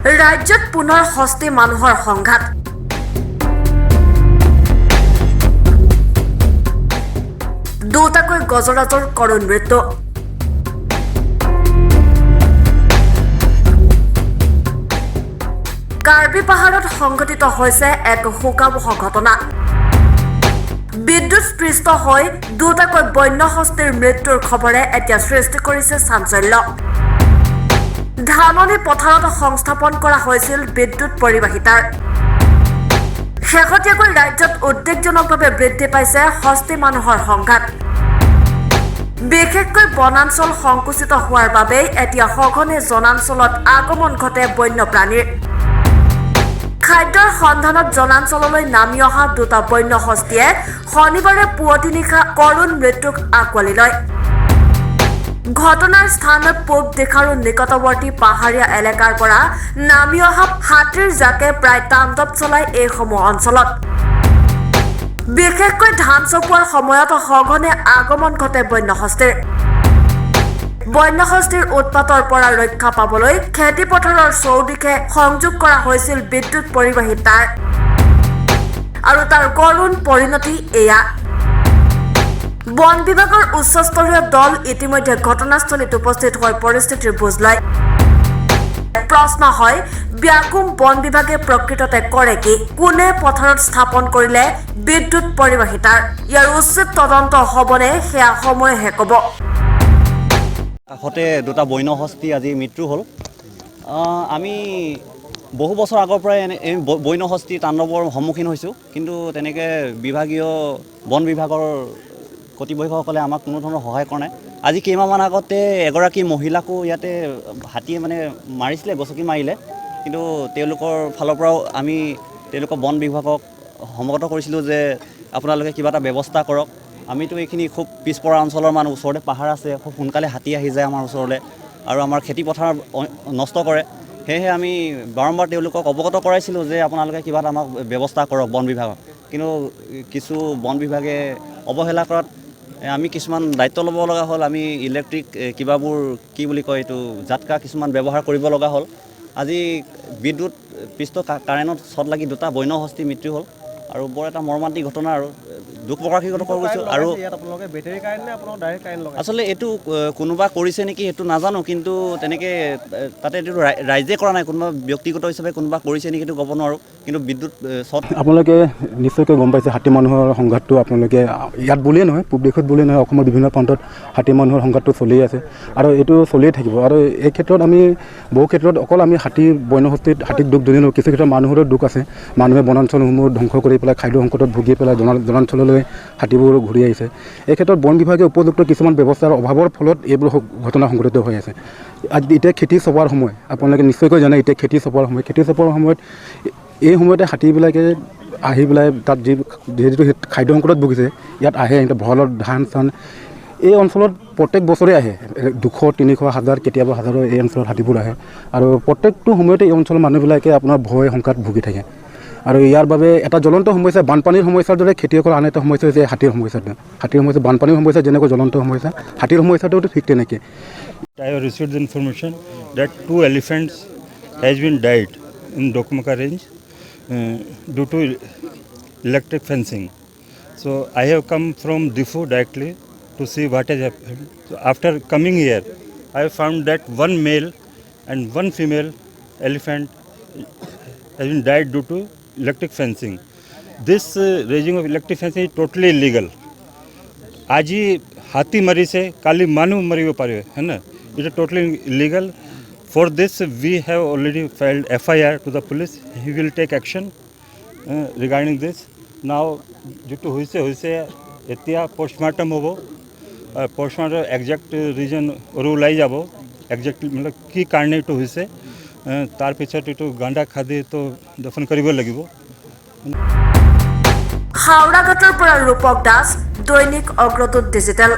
ৰাজ্যত পুনৰ হস্তী মানুহৰ সংঘাত। দুটাকৈ গজৰাজৰ কৰুণ মৃত্যু। কাৰ্বি পাহাৰত সংঘটিত হৈছে এক শোকাৱহ ঘটনা। বিদ্যুৎস্পৃষ্ট হৈ দুটাকৈ বন্যহস্তীৰ মৃত্যুৰ খবৰে এতিয়া সৃষ্টি কৰিছে চাঞ্চল্য। ধাননি পথাৰত সংস্থাপন কৰা হৈছিল বিদ্যুৎ পৰিবাহী তাঁৰ। শেহতীয়াকৈ ৰাজ্যত উদ্বেগজনকভাৱে বৃদ্ধি পাইছে হস্তী মানুহৰ সংঘাত। বিশেষকৈ বনাঞ্চল সংকুচিত হোৱাৰ বাবেই এতিয়া সঘনে জনাঞ্চলত আগমন ঘটে বন্যপ্ৰাণীৰ। খাদ্যৰ সন্ধানত জনাঞ্চললৈ নামি অহা দুটা বন্যহস্তীয়ে শনিবাৰে পুৱতি নিশা কৰুণ মৃত্যুক আঁকোৱালি লয়। ঘটনাৰ স্থান পূব দিশাৰু নিকটৱৰ্তী পাহাৰীয়া এলেকাৰ পৰা নামি অহা হাতীৰ জাকে প্ৰায় তাণ্ডৱ চলাই এইসমূহ অঞ্চলত। বিশেষকৈ ধান চপোৱাৰ সময়ত সঘনে আগমন ঘটে বন্যহস্তীৰ। বন্যহস্তীৰ উৎপাতৰ পৰা ৰক্ষা পাবলৈ খেতিপথাৰৰ চৌদিশে সংযোগ কৰা হৈছিল বিদ্যুৎ পৰিবাহী তাঁৰ, আৰু তাৰ কৰুণ পৰিণতি এয়া। বন বিভাগৰ উচ্চস্তৰীয় দল ইতিমধ্যে ঘটনাস্থলীত উপস্থিত হৈ পৰিস্থিতিৰ বুজ লয়। প্ৰশ্ন হয়, ব্যাকুম বন বিভাগে প্ৰকৃততে কৰে কি? কোনে পথাৰত স্থাপন কৰিলে বিদ্যুৎ পৰিবাহী তাঁৰ? ইয়াৰ উচিত তদন্ত হ'বনে সেয়া সময়েহে ক'ব। কাষতে দুটা বন্যহস্তী আজি মৃত্যু হ'ল। আমি বহু বছৰ আগৰ পৰাই এনে এই বন্যহস্তী তাণ্ডৱৰ সন্মুখীন হৈছোঁ, কিন্তু তেনেকৈ বিভাগীয় বন বিভাগৰ কৰ্তৃপক্ষসকলে আমাক কোনো ধৰণৰ সহায় কৰা নাই। আজি কেইমাহমান আগতে এগৰাকী মহিলাকো ইয়াতে হাতীয়ে মানে মাৰিছিলে, গছকি মাৰিলে, কিন্তু তেওঁলোকৰ ফালৰ পৰাও আমি তেওঁলোকৰ বন বিভাগক সমগত কৰিছিলোঁ যে আপোনালোকে কিবা এটা ব্যৱস্থা কৰক। আমিতো এইখিনি খুব পিছপৰা অঞ্চলৰ মানুহ, ওচৰতে পাহাৰ আছে, খুব সোনকালে হাতী আহি যায় আমাৰ ওচৰলৈ আৰু আমাৰ খেতি পথাৰ নষ্ট কৰে। সেয়েহে আমি বাৰম্বাৰ তেওঁলোকক অৱগত কৰাইছিলোঁ যে আপোনালোকে কিবা এটা আমাক ব্যৱস্থা কৰক বন বিভাগক, কিন্তু কিছু বন বিভাগে অৱহেলা কৰাত আমি কিছুমান দায়িত্ব ল'ব লগা হ'ল। আমি ইলেক্ট্ৰিক কিবাবোৰ কি বুলি কয় এইটো জাতকা কিছুমান ব্যৱহাৰ কৰিব লগা হ'ল। আজি বিদ্যুৎ পৃষ্ঠ কাৰেণ্টত শ্বট লাগি দুটা বন্যহস্তী মৃত্যু হ'ল আৰু বৰ এটা মৰ্মান্তিক ঘটনা আৰু দুখ প্ৰকাশ কৰিছোঁ। আৰু আচলতে এইটো কোনোবা কৰিছে নেকি সেইটো নাজানো, কিন্তু তেনেকৈ তাতে এইটো ৰাইজে কৰা নাই, কোনোবা ব্যক্তিগত হিচাপে কোনোবা কৰিছে নেকি সেইটো ক'ব নোৱাৰোঁ, কিন্তু বিদ্যুৎ শ্বট। আপোনালোকে নিশ্চয়কৈ গম পাইছে হাতী মানুহৰ সংঘাতটো। আপোনালোকে ইয়াত বুলিয়ে নহয়, পূব দিশত বুলিয়ে নহয়, অসমৰ বিভিন্ন প্ৰান্তত হাতী মানুহৰ সংঘাতটো চলিয়ে আছে আৰু এইটো চলিয়ে থাকিব। আৰু এই ক্ষেত্ৰত আমি বহু ক্ষেত্ৰত অকল আমি হাতী বন্যহস্তীত হাতীক দুখ দি নিদিওঁ, কিছু ক্ষেত্ৰত মানুহৰো দুখ আছে। মানুহে বনাঞ্চলসমূহ ধ্বংস কৰি পেলাই খাদ্য সংকটত ভুগি পেলাই জনাঞ্চললৈ হাতীবোৰ ঘূৰি আহিছে। এই ক্ষেত্ৰত বন বিভাগে উপযুক্ত কিছুমান ব্যৱস্থাৰ অভাৱৰ ফলত এইবোৰ ঘটনা সংঘটিত হৈ আছে। আজি এতিয়া খেতি চপোৱাৰ সময়, আপোনালোকে নিশ্চয়কৈ জানে এতিয়া খেতি চপোৱাৰ সময়। খেতি চপোৱাৰ সময়ত এই সময়তে হাতীবিলাকে আহি পেলাই তাত যিহেতু খাদ্য সংকটত ভুগিছে, ইয়াত আহে। সিহঁতে ভঁৰালত ধান চান এই অঞ্চলত প্ৰত্যেক বছৰে আহে, 200 300 হাজাৰ কেতিয়াবা হাজাৰৰ এই অঞ্চলত হাতীবোৰ আহে। আৰু প্ৰত্যেকটো সময়তে এই অঞ্চলৰ মানুহবিলাকে আপোনাৰ ভয় শংকাত ভুগি থাকে। আৰু ইয়াৰ বাবে এটা জ্বলন্ত সমস্যা, বানপানীৰ সমস্যাৰ দৰে খেতিয়কৰ আন এটা সমস্যা হৈছে হাতীৰ সমস্যাটো। হাতীৰ সমস্যা, বানপানীৰ সমস্যা যেনেকৈ জ্বলন্ত সমস্যা, হাতীৰ সমস্যাটোও ঠিক তেনেকৈ। I have received the information that 2 elephants has been died in Dokmoka range due to electric fencing. So I have come from Diphu directly to see what has happened. So after coming here, I have found that 1 male and 1 female elephant has been died due to electric fencing. This raising of electric fencing is totally illegal. আজি হাতী মৰিছে, কালি মানুহ মৰিব পাৰে, হয় না? It is totally illegal. For this, we have already filed FIR to the police. He will take action regarding this. Now, যিটো হৈছে হৈছে, এতিয়া postmortem হ'ব। Postmortem exact reason আৰু ওলাই যাব, exactly মানে কি কাৰণে এইটো হৈছে। তাৰপিছত এইটো গাণ্ডা খাদি তো দফন কৰিব লাগিব। হাওৰাঘাটৰ পৰা ৰূপক দাস, দৈনিক অগ্ৰদূত ডিজিটেল।